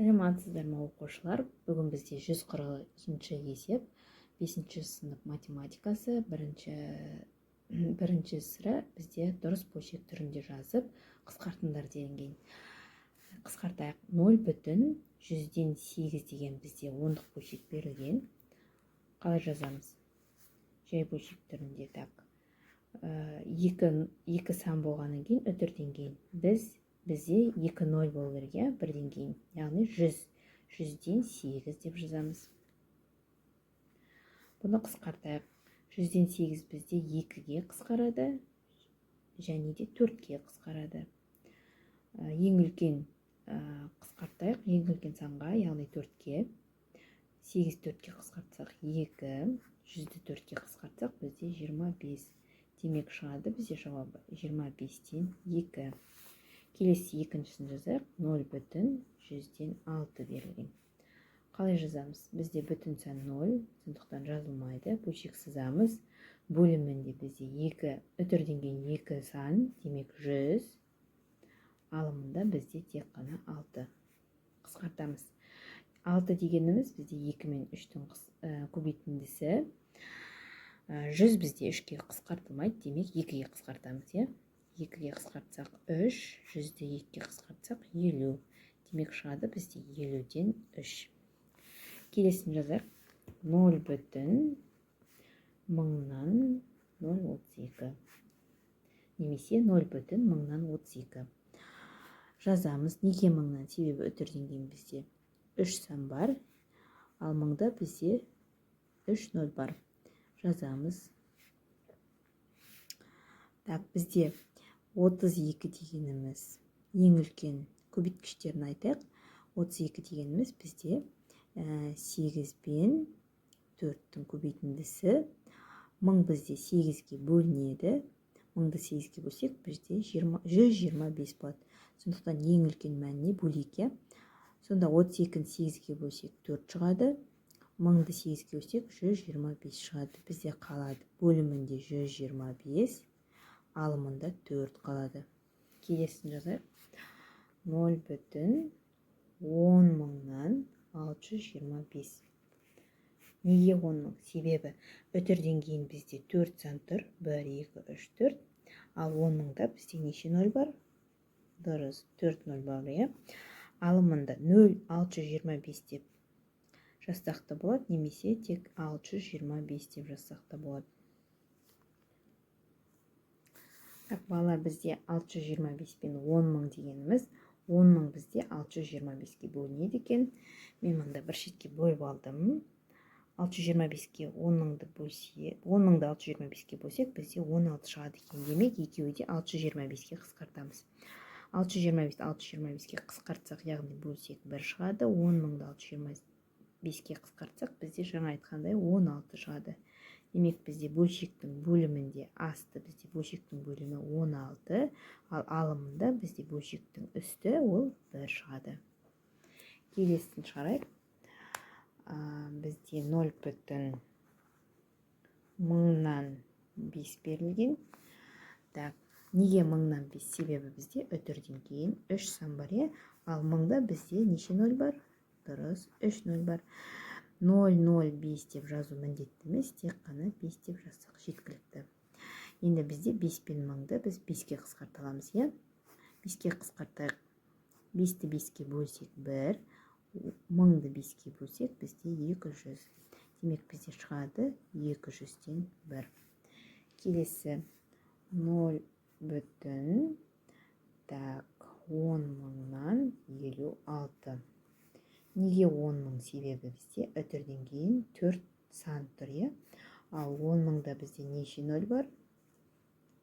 Саламатсыздар ма, оқушылар! Бүгін бізде 140 есеп, 5 сынып математикасы, бірінші сыры. Бізде дұрыс бөлшек түрінде жазып қысқартыңдар делінген. Қысқартайық. 0,8 деген бізде ондық бөлшек берілген. Қалай жазамыз жай бөлшек түрінде? Так, екі сан болғаннан кейін, үтірден кейін бізде екі ноль болу керек, иә, бірден кейін, яғни 100,8 деп жазамыз. Бұны қысқартайық. 8% бізде екіге қысқарады және де төртке қысқарады. Ең үлкен қысқартайық, ең үлкен санға, яғни төртке. Сегіз төртке қысқартсақ, екі. 100-ді төртке қысқартсақ, бізде 25. Демек, шығады бізде жауабы 2,5. Келесі екіншісін жазайық. 0,6 берілген. Қалай жазамыз? Бізде бүтін сан ноль, сондықтан жазылмайды. Бөлшек сызамыз. Бөлімінде бізде екі, үтірден кейін екі сан, демек, 100. Алымында бізде тек қана алты. Қысқартамыз. Алты дегеніміз бізде екі мен үштің көбейтіндісі. 100 бізде үшке қысқартылмайды, демек, екіге қысқартамыз, иә. Екіге қысқартсақ, үш. 100-ді екіге қысқартсақ, 50. Демек, шығады бізде 3/50. Келесін жазайық. 0,032 немесе 0,032 жазамыз. Неге мыңнан? Себебі үтірден кейін бізде үш сан бар, ал мыңда бізде үш ноль бар. Жазамыз. Так, бізде 32 дегеніміз, ең үлкен көбейткіштерін айтайық. 32 дегеніміз бізде 8 бен 4-тің көбейтіндісі. 1000 бізде 8-ге бөлінеді. 1000-ды 8-ге бөлсек, бізде 125 болады. Сондықтан ең үлкен мәніне бөлейік, иә. Сонда 32-ні 8-ге бөлсек, 4 шығады. 1000-ды 8-ге бөлсек, 125 шығады. Бізде қалады бөлімінде 125, алымында 4 қалады. Келесін жазайық. 0,10625. Неге 10 000? Себебі үтірден кейін бізде төрт сан тұр: бір, екі, үш, төрт. Ал 10 000-да бізде неше ноль бар? Дұрыс, төрт ноль бар, иә. Алымында 0,625 деп жазсақ та болады немесе тек 625 деп жазсақ та болады. Так, балалар, бізде 625 пен 10 000 дегеніміз, 10 000 бізде 625-ке бөлінеді екен. Мен мында бір шетке бөліп алдым. 625-ке 10 000-ды бөлсе, 10 000-ды 625-ке бөлсек, бізде 16 шығады екен. Демек, екеуі де 625-ке қысқартамыз. 625-ті 625-ке қысқартсақ, яғни бөлсек, бір шығады. 10 000-ды 625-ке қысқартсақ, бізде жаңа айтқандай 16 шығады. Демек, бізде бөлшектің бөлімінде асты, бізде бөлшектің бөлімі 16, ал алымында бізде бөлшектің үсті, ол бір шығады. Келесісін шығарайық. Бізде 0,5 берілген. Так, неге 5/1000? Себебі бізде үтірден кейін үш сан бар, иә. Ал мыңда бізде неше ноль бар? Дұрыс, үш ноль бар. 0,05 деп жазу міндетті емес, тек қана 5 деп жазсақ, жеткілікті. Енді бізде 5 пен мыңды біз 5-ке қысқарта аламыз, иә. 5-ке қысқартайық. 5-ті 5-ке бөлсек, 1. 1000-ды 5-ке бөлсек, бізде 200. Демек, бізде шығады 1/200. Келесі 0 бүтін, так, 10056. Неге 10 000? Себебі бізде үтірден кейін төрт сан тұр, иә. Ал 10 000-да бізде неше ноль бар?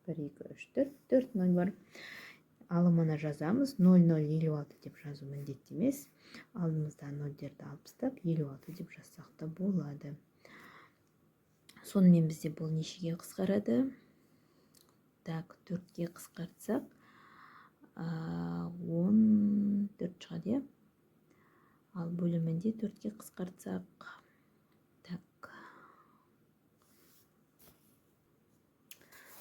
Бір, екі, үш, төрт. Төрт ноль бар. Алымына жазамыз. 0,056 деп жазу міндетті емес. Алдымызда нольдерді алып тастап, 56 деп жазсақ та болады. Сонымен, бізде бұл нешеге қысқарады? Так, төртке қысқартсақ, 14 шығады, иә. Ал бөлімінде төртке қысқартсақ,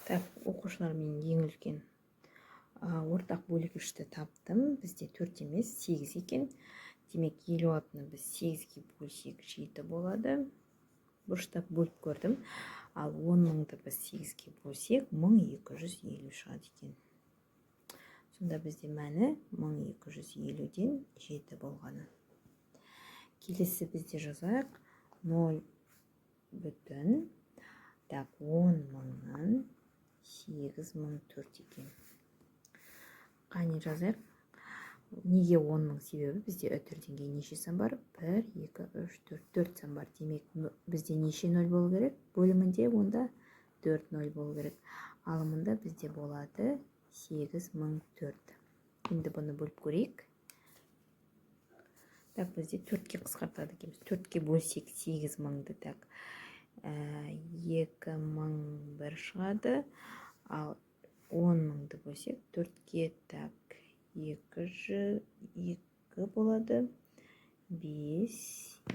так, оқушылар, мен ең үлкен ортақ бөлгішті таптым. Бізде төрт емес, сегіз екен. Демек, 56-ны біз 8-ге бөлсек, 7 болады. Бұрыштап бөліп көрдім. Ал 10 000-ды біз 8-ге бөлсек, 1250 шығады екен. Сонда бізде мәні 1250-ден 7 болғаны. Келесі бізде жазайық: 0 бүтін, так, 10 мыңнан 8004 екен. Қане, жазайық. Неге 10 000? Себебі бізде үтірден кейін неше сан бар? Бір, екі, үш, төрт, төрт сан бар. Демек, бізде неше нөл болу керек бөлімінде? Онда төрт нөл болу керек. Ал мұнда бізде болады 8004. Енді бұны бөліп көрейік. Так, бізде төртке қысқартады екенбіз. Төртке бөлсек 8000-ды, так, 2001 шығады. Ал 10 000-ды бөлсек төртке, так, 202 болады, бес,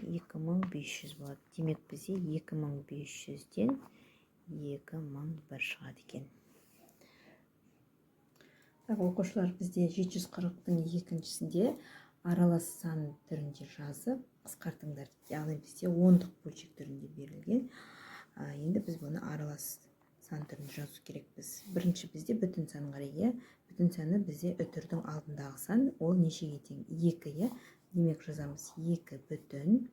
2500 болады. Демек, бізде 2500-ден 2001 шығады екен. Так, оқушылар, бізде 740-тың екіншісінде аралас сан түрінде жазып қысқартыңдар. Яғни бізде ондық бөлшек түрінде берілген. Енді біз бұны аралас сан түрінде жазу керекпіз. Бірінші бізде бүтін сан қарай, иә. Бүтін саны бізде үтірдің алдындағы сан, ол нешеге тең? Екі, иә. Демек, жазамыз: екі бүтін,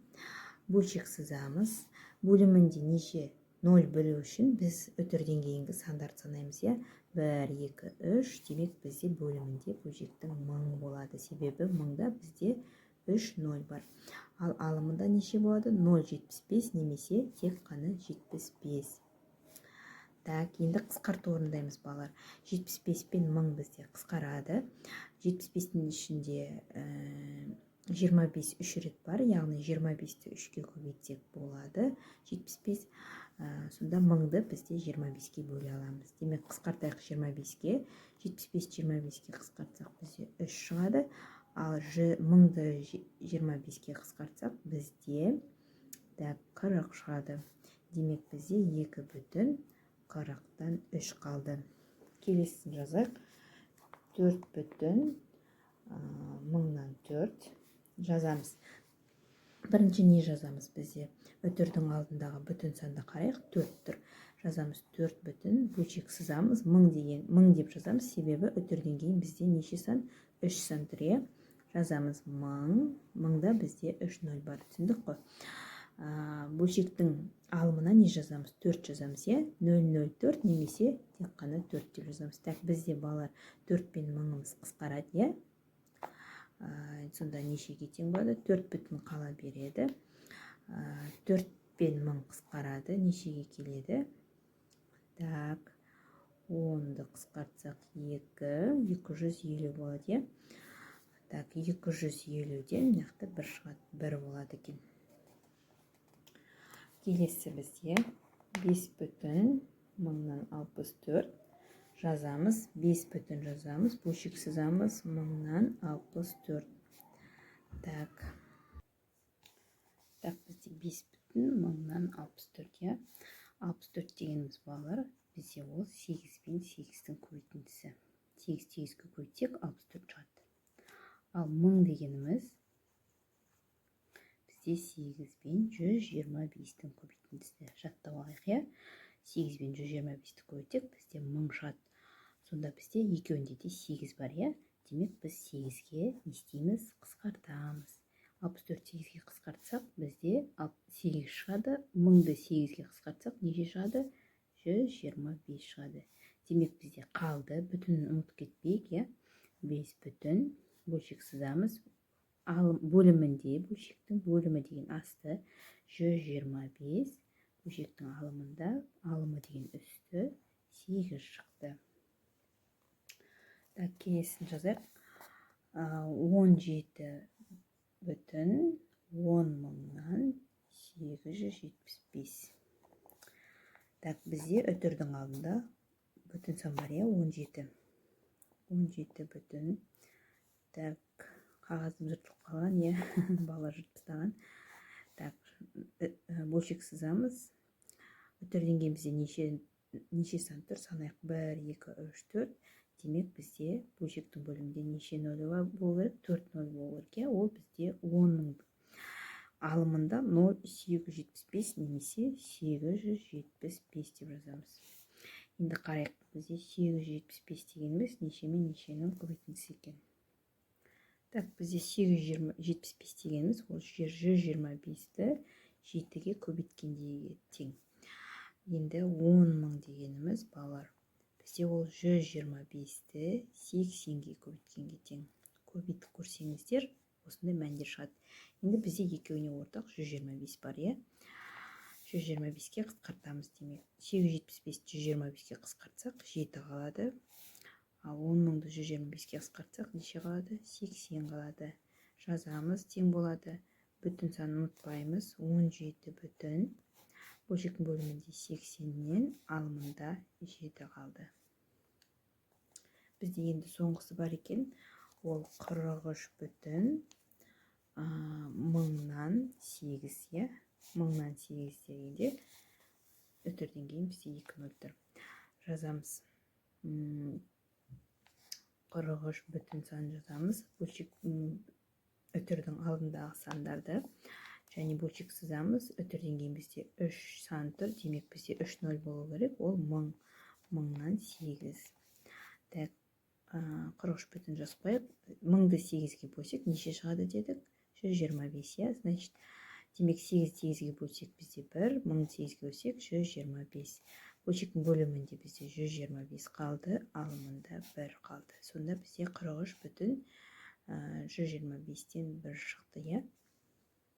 бөлшек сызамыз. Бөлімінде неше ноль білу үшін біз үтірден кейінгі сандарды санаймыз, иә: бір, екі, үш. Демек, бізде бөлімінде бөлшектің 1000 болады, себебі мыңда бізде үш ноль бар. Ал алымында неше болады? 0,75 немесе тек қана 75. Так, енді қысқарту орындаймыз, балалар. 75 пен 1000 бізде қысқарады. 75-тің ішінде 25 үш рет бар, яғни 25-ті үшке көбейтсек болады 75. Сонда мыңды бізде 25-ке бөле аламыз. Демек, қысқартайық 25-ке. 75 25-ке қысқартсақ, бізде үш шығады. Ал мыңды 25-ке қысқартсақ, бізде, так, 40 шығады. Демек, бізде екі бүтін қырықтан үш қалды. Келесісін жазайық: төрт бүтін мыңнан төрт жазамыз. Бірінші не жазамыз? Бізде үтірдің алдындағы бүтін санды қарайық, төрт тұр. Жазамыз: төрт бүтін, бөлшек сызамыз, мың деген, мың деп жазамыз, себебі үтірден кейін бізде неше сан? Үш сан тұр, иә. Жазамыз: мың. Мыңда бізде үш нөл бар, түсіндік қой. Бөлшектің алымына не жазамыз? Төрт жазамыз, иә, 004 немесе тек қана төрт деп жазамыз. Так, бізде, балалар, төрт пен мыңымыз қысқарады, иә. Сонда нешеге тең болады? Төрт бүтін қала береді. Төрт пен мың қысқарады, нешеге келеді? Так, онды қысқартсақ, екі, 250 болады, иә. Так, 250-ден мына жақта бір шығады, бір болады екен. Келесі бізде бес бүтін мыңнан 64 жазамыз. Бес бүтін жазамыз, бөлшек сызамыз, мыңнан 64. Так, так, бізде бес бүтін мыңнан 64, иә. 64 дегеніміз, балалар, бізде ол сегіз бен сегіздің көбейтіндісі. Сегіз сегізге көбейтсек, 64 шығады. Ал мың дегеніміз бізде сегіз бен 125-тің көбейтіндісі. Жаттап алайық, иә. Сегіз бен 125-ті көбейтсек, бізде мың шығады. Сонда бізде екеуінде де сегіз бар, иә. Демек, біз сегізге не істейміз? Қысқартамыз. 64 сегізге қысқартсақ, бізде сегіз шығады. Мыңды сегізге қысқартсақ, неше шығады? 125 шығады. Демек, бізде қалды, бүтінін ұмытып кетпейік, иә. Бес бүтін, бөлшек сызамыз. Ал бөлімінде, бөлшектің бөлімі деген асты, 125. Бөлшектің алымында, алымы деген үсті, сегіз шықты. Так, келесін жазайық: 17 бүтін 10 мыңнан 875. Так, бізде үтірдің алдында бүтін сан бар, иә, 17. 17 бүтін. Так, қағазым жыртылып қалған, иә, балалар жыртып тастаған. Так, бөлшек сызамыз. Үтірден кейін бізде неше сан тұр? Санайық: бір, екі, үш, төрт. Демек, бізде бөлшектің бөлімінде неше нөлі болу керек? Төрт нөл болу керек, иә. Ол бізде 10 0. Алымында 0,875 немесе 875 деп жазамыз. Енді қарайық, бізде 875 дегеніміз неше мен нешенің көбейтіндісі екен? Так, бізде 875 дегеніміз ол 125-ті жетіге көбейткендеге тең. Енді 10 000 дегеніміз, балалар, бізде ол 125-ті 80-ге көбейткенге тең. Көбейтіп көрсеңіздер, осындай мәндер шығады. Енді бізде екеуіне ортақ 125 бар, иә. 125-ке қысқартамыз. Демек, 875 125-ке қысқартсақ, 7 қалады. Ал 10 000-ды 125-ке қысқартсақ, неше қалады? 80 қалады. Жазамыз, тең болады. Бүтін санын ұмытпаймыз. 17 бүтін, бөлшектің бөлімінде 80-нен, алымында 7 қалды. Бізде енді соңғысы бар екен, ол 43 бүтін мыңнан сегіз, иә. Мыңнан сегіз дегенде, үтірден кейін бізде екі нөл тұр. Жазамыз, 43 бүтін сан жазамыз, бөлшек, үтірдің алдындағы сандарды және бөлшек сызамыз. Үтірден кейін бізде үш сан тұр, демек, бізде үш нөл болу керек, ол мың, мыңнан сегіз. Так, 43 бүтін жазып қояйық. Мыңды сегізге бөлсек, неше шығады дедік? 125, иә. Значит, демек, сегіз сегізге бөлсек, бізде бір, мыңды сегізге бөлсек, 125. Бөлшектің бөлімінде бізде 125 қалды, ал мында бір қалды. Сонда бізде 43 бүтін 125-тен бір шықты, иә.